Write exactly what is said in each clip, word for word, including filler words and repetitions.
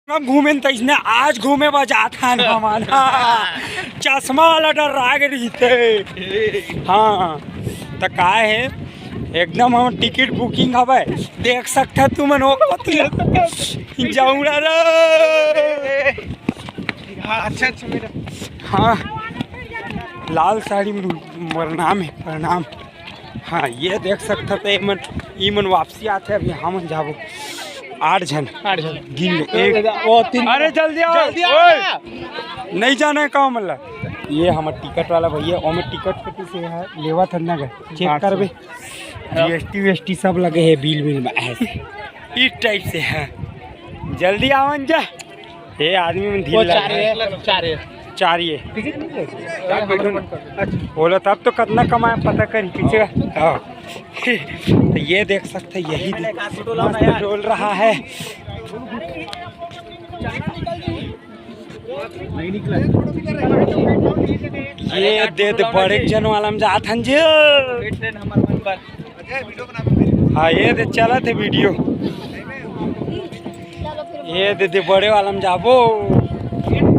हम घूमे न तइसने आज घूमे बर जात हन हमन। हाँ, चश्मा वाला डर लाग रहिथे। हाँ, त काय हे, एकदम हम टिकट बुकिंग हवय, देख सकथव तुमन ओ कोती। जौड़ा रे। हाँ, अच्छा, अच्छा, मेरा। हाँ, लाल साड़ी में प्रणाम हे, प्रणाम। हाँ, ये देख सकथव, त ये मन, ये मन वापसी आथे, अभी हमन जाबो आठ झन। आठ झन। गिन ले, एक। ओ, तीन। अरे, जल्दी आओ। जल्दी आओ। ओए, नहीं जाना हे का, मतलब? ये हमर टिकट वाला भैया, ओमे टिकट कति से हे, लेवत हन ना गा, चेक करबे। जीएसटी वीएसटी सब लगे हे, बिल विल में, ऐसे। इस टाइप से हे, जल्दी आवन जा। ये आदमी मन ढील वो लगा चार है। ये, चार है। चार ये। टिकट नहीं है। ओला तब तो कतना कमाए पता करी पीछे। हाँ। तो ये देख सकथव, यही दे-, मस्त डोल रहा है। ये दे, दे बड़े जन वाला में जात हन जे। हाँ, ये दे चलत हे वीडियो। ये दे, दे बड़े वाला में जाबो।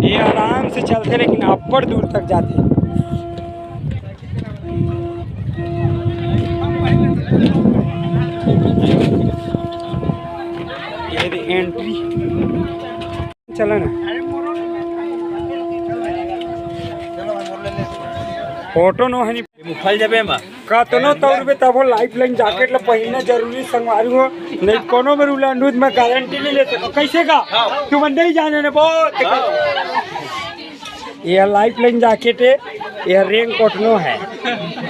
ये आराम से चलथे, लेकिन अब्बड़ दूर तक जाथे। ये दे एंट्री। चला ना। फोटो नो हनी। मुखल जबे मा। कतनो तौरबे तभो लाइफ लाइन जैकेट ला पहिनना जरूरी संगवारी हो, नहीं कोनो बेर उलंडू त मैं गारंटी नहीं ले सकूं। कैसे का? तुमन नहीं जाने ने बहुत। ये लाइफ लाइन जैकेट हे, ये रेनकोट नो हे,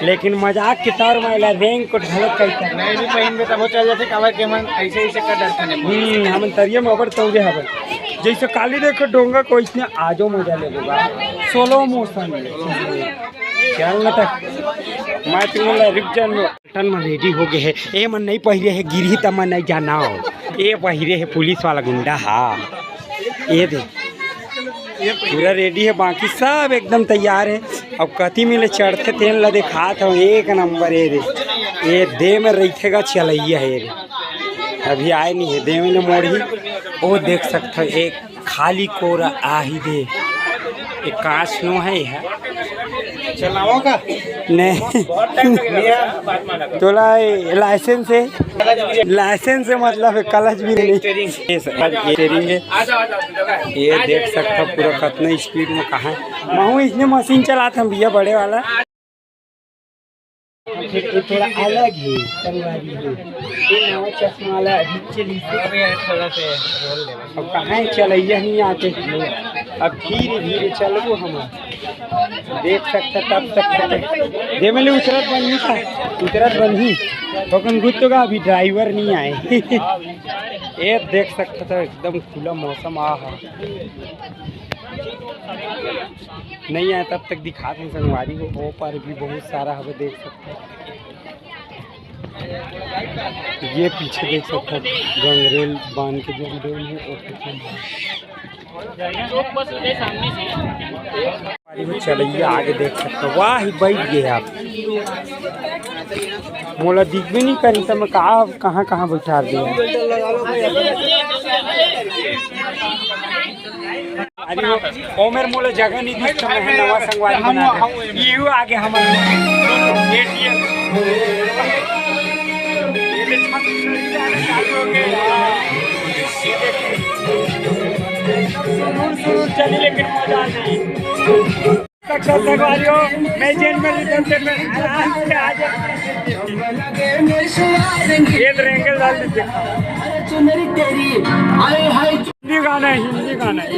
लेकिन मजाक के तौर में एला रेनकोट घलो कहथे। नहीं भी पहिनबे तभो चल जाथे, काबर के मन ऐसे ऐसे कर डरथे ने। हम्म, हमन तरिया में अब्बड़ तौरे हवन। जैसे काली देखो डोंगा को, इसने आजो मजा ले लेगा। स्लो मोशन में। चल ना तक। मैं तुमन ला रुक जान में। टन में रेडी हो गए हे। ए मन नहीं पहिरे हे, गिरही त मन नहीं जाना हो। ए पहिरे हे पुलिस वाला गुंडा हा। ए दे। पूरा रेडी हे, बाकी सब एकदम तैयार हे। अब कति में ले चढ़थे तेन ला दिखात हूँ, एक नंबर ए रे। ए दे में रहिथे गा चलैया हे रे। अभी आए नहीं हे, दे में ले मोड़ही। ओ देख सकथव एक खाली कोरा आही दे। एक कांच नो हे यह। चलाओ का? नहीं। तोला लाइसेंस हे? लाइसेंस से मतलब हे, क्लच भी नहीं। ये सर, ये स्टीयरिंग हे। ये देख सकथव पूरा कतना स्पीड में कहाँ हे। महू इसने मशीन चलात हन भैया, बड़े वाला। फिर ये थोड़ा अलग हे, संगवारी हो। ये नवा चश्मा वाला अभी चली से। अब कहाँ हे, चलैया नहीं आते। अब धीरे धीरे चलबो हम। देख सकथव तब तक। जे में ले उतरत बनही का? उतरत बनही। ओकन गुत तो का अभी ड्राइवर नहीं आए। ये देख सकथव एकदम खुला मौसम आ हा। नहीं आए तब तक दिखात हन संगवारी हो। ओ पार भी बहुत सारा हवे, देख सकथव। ये पीछे देख सकथव गंगरेल बांध के जो डैम हे, ओ पीछे। अरे वो चलैया आगे देख सकथव, वाह ही बैठ गए आप। मोला दिखबे नहीं करी त मैं का, कहाँ कहाँ बैठा दिया। अरे वो ओमेर मोला जगह नहीं दिखत, मैं नवा संगवारी बना दे। ये आगे हमर एटीएम। ये तो छत चालू हो गए। ये देखिए। सुरूर सुरूर चली, लेकिन मजा नहीं। संगवारी हो, मैं जेल में रिटर्न में आराम से आ जाऊँ। ये तो एंगल डाल दीजिए। हिंदी गाना है, हिंदी गाना है।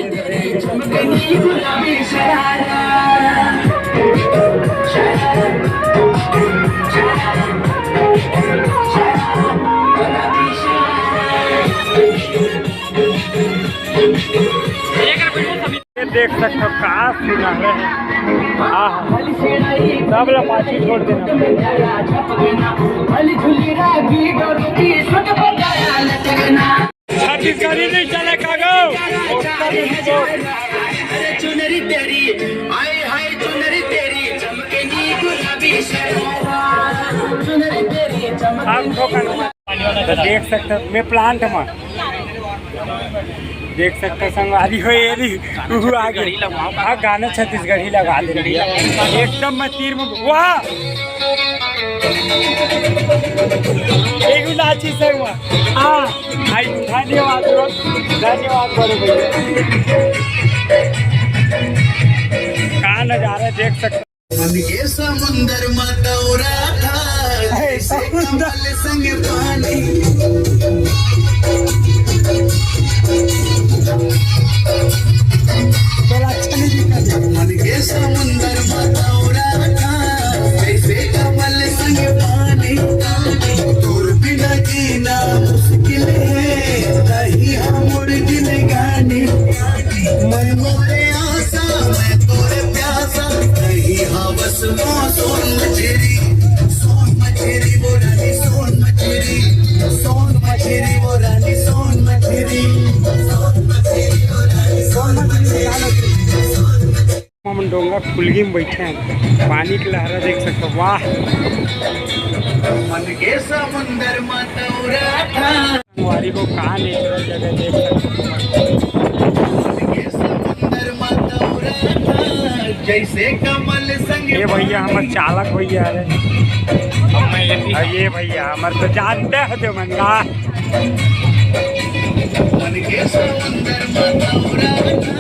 ये देख सकथव का सीन हे। आहा, सब ला पाछू छोड़ देना। छत्तीसगढ़ी नहीं चले का गो? आप ठोकन। तो देख सकथव मैं प्लांट में देख सकत हो संगवारी हो, ये रही, वो आगे। हाँ, गाना छत्तीसगढ़ी लगा दे रही है। एकदम मैं तीर में, वाह! एगो नाची संगवा। हाँ, भाई, धन्यवाद bro, धन्यवाद बड़े भैया। का नजारा देख सकते हो। मन के समुंदर म तौरा था, हे जैसे समुंदर। कमल संग पानी। चला, चली जी, चली। मन के समुंदर म तौरा था, जैसे कमल संग पानी। तोर बिना जीना मुश्किल है, नहीं हमर जिंदगानी। मैं मोरे आसा, मैं तोरे प्यासा, नहीं हवस मो सोन मछरी, सोन मछरी वो रानी, सोन मछरी, सोन मछरी वो रानी, सोन मछरी, सोन मछरी वो रानी, सोन मछरी। हमन डोंगरा फुलगी में बैठे हैं, पानी के लहरा देख सकते हो, वाह। मन के समुंदर म तौरा था। संगवारी हो, का नेचुरल जगह देख सकते हो। मन के समुंदर म तौरा था, जैसे कमल संग ये भैया हमर चालक भैया है। अब मैं ये भी और ये भैया हमर तो जानते हो जो मंगा। मन के समुंदर म तौरा था,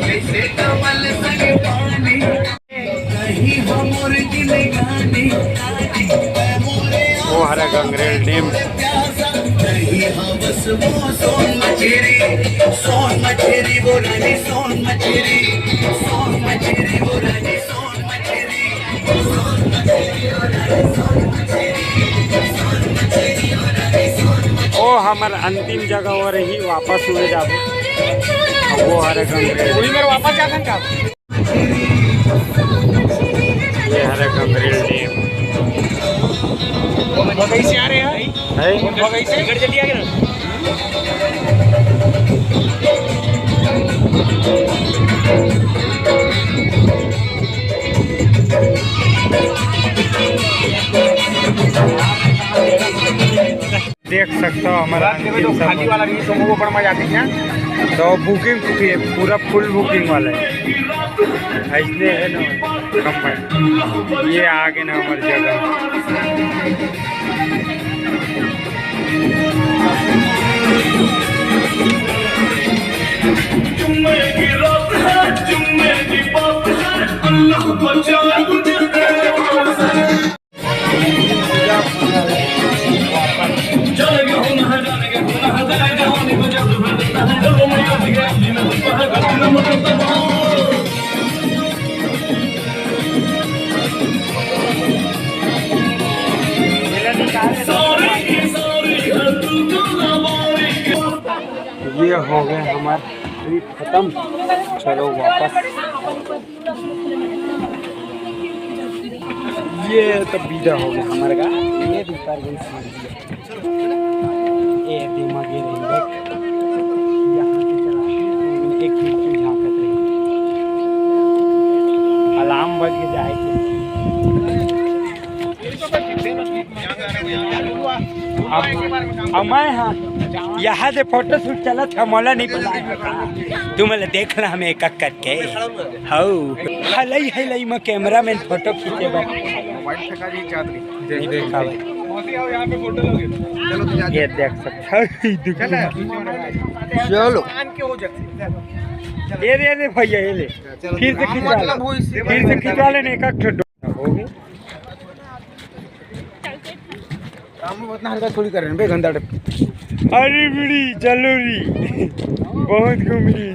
जैसे कमल संग पानी। नहीं हमर जिंदगानी। वो हरा गंगरेल डैम। नहीं हवस वो सोन मछरी, सोन मछरी वो रानी, सोन मछरी, सोन मछरी वो रानी, सोन मछरी। ओ, हमर अंतिम जगह हो रही, वापस हुए जाबो। वो हरे गंगरेल। वही मेरे वापस जाथन का? ये हरे गंगरेल डैम। बगई से आ रहे हैं। है? बगई से? इधर जल्दी आ गए ना। देख सकते हो हमारा रात में अंतिम तो खाली सफर। वाला भी सोमो को बड़ मजा आती है। तो बुकिंग पूरा फुल बुकिंग वाला है, ऐसने है ना। कम भाई, ये आगे ना हमारी जगह। जुम्मे की रात है, जुम्मे की बात है, अल्लाह बचाए मुझे तेरे पास। ये हो गए हमारे ट्रिप खत्म। चलो वापस। ये तो विदा हो गया हमारे का। ये भी ऊपर गई सीढ़ी। ये दिमाग ये नहीं देख। यहाँ से चला। एक खिड़की झांकत रही। अलार्म बज के जाए के। अब, अब मैं, हाँ, यहाँ से फोटो शूट चलत था, मोला नहीं पता। तू मोला देख रहा हमें एक एक करके। हौ, हलई हलई में कैमरा मैन फोटो खींचे बर। मोबाइल फेंका जी, जात रही। नहीं देखा भाई। चलो, तो जा। ये देख सकते हो, दुख। चलो। ये दे, ये दे भैया, ये ले। चलो, फिर से खिंचवा ले। फिर से खिंचवा ले, नहीं का ठड्डो। हो गया। काम में उतना हल्का थोड़ी कर रहे हैं बे, गंदा डब-। अरे बीड़ी, चलो री। बहुत घूम रही।